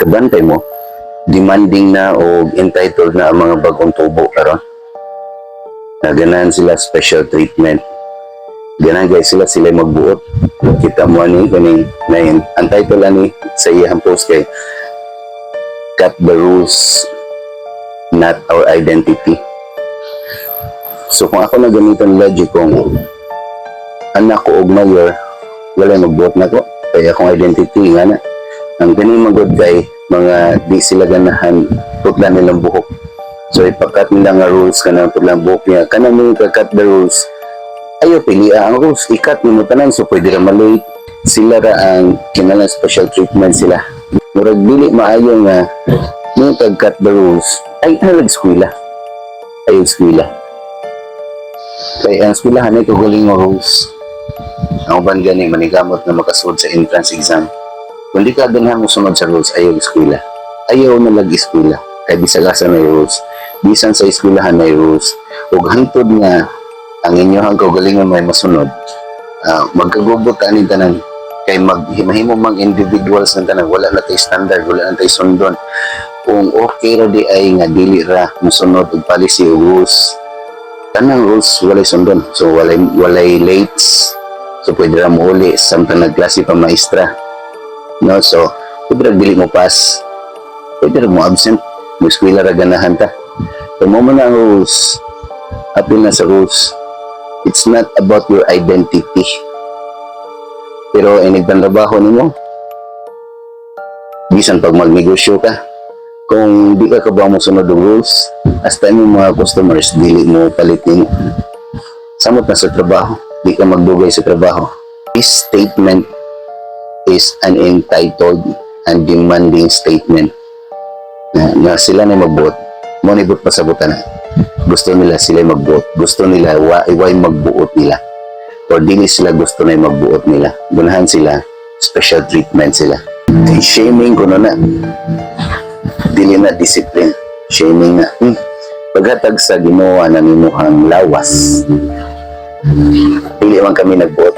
Kabantay mo, demanding na o entitled na ang mga bagong tubo karon. Naganahan sila special treatment. Ganahan guys sila sila magbuot. Kita mo ani kaning nain ang title ani sa iyang post kay "Cut the Rules, Not Our Identity." So kung ako na gamiton logic, kung anak ko og mayor, wala magbuot na ko. Kaya akong identity nga na. Ang kani magod kay mga di sila ganahan putla nilang buhok. So ipa-cut nila nga rules kanang putlang buhok niya. Kanang mo cut the rules. Ayo pili ang rules, i-cut nimo tanan, so pwede ra malate. Sila ra ang kinahanglan special treatment sila. Murag dili maayo nga mo cut the rules ay nalag eskwela. Ayo eskwela. Kay ang eskwelahan ay kagaling mo rules. Ang uban gani manigamot na makasulod sa entrance exam. Kung di ka ganahan mo sunod sa rules, ayaw eskwela. Ayaw na lag eskwela. Kay bisag asa may rules. Bisan sa eskwelahan may rules. Ug hangtod nga ang inyohang kaugalingon may masunod, magkagubot ka ani tanan kay mag mahimo mang individuals ng tanan, wala na tay standard, wala na tay sundon. Kung okay ra di ay nga dili ra mosunod og policy o rules, tanang rules walay sundon, so walay lates, so pwede ra mo uli samtang nagklase pa maestra, no? So pwede ra dili mo pass, pwede ra mo absent mo, eskwela ra ganahan ta. So mo man ang rules, apil na sa rules. It's not about your identity, pero inig trabaho nimo, bisan pag magnegosyo ka, kung di ka kabaw mo sunod og rules, hasta imong mga customers dili mo palit nimo. Samot na sa trabaho, di ka magdugay sa trabaho. This statement is an entitled and demanding statement na sila na magbuot mo ni buot pasabutan na gusto nila sila magbuot, gusto nila wa way magbuot nila or dili sila gusto na magbuot nila, gunahan sila special treatment sila. Kay shaming kuno na, dili na discipline, shaming na. Paghatag sa Ginoo na nimuhang lawas, dili man kami nagbuot,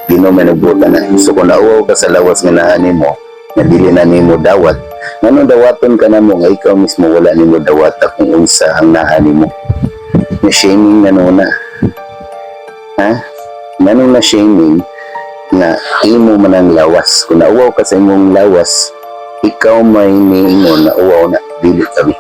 Ginoo may nagbuot na. So kung nauwaw ka sa lawas nga naa nimo nga dili na nimo dawat, nganong dawaton ka na mo nga ikaw mismo wala nimo dawata kung unsa ang naa nimo? Na shaming na nuna, ha? Nganong na shaming nga imo man ang lawas? Kung nauwaw ka sa imong lawas, ikaw may niingon na uwaw na, dili kami.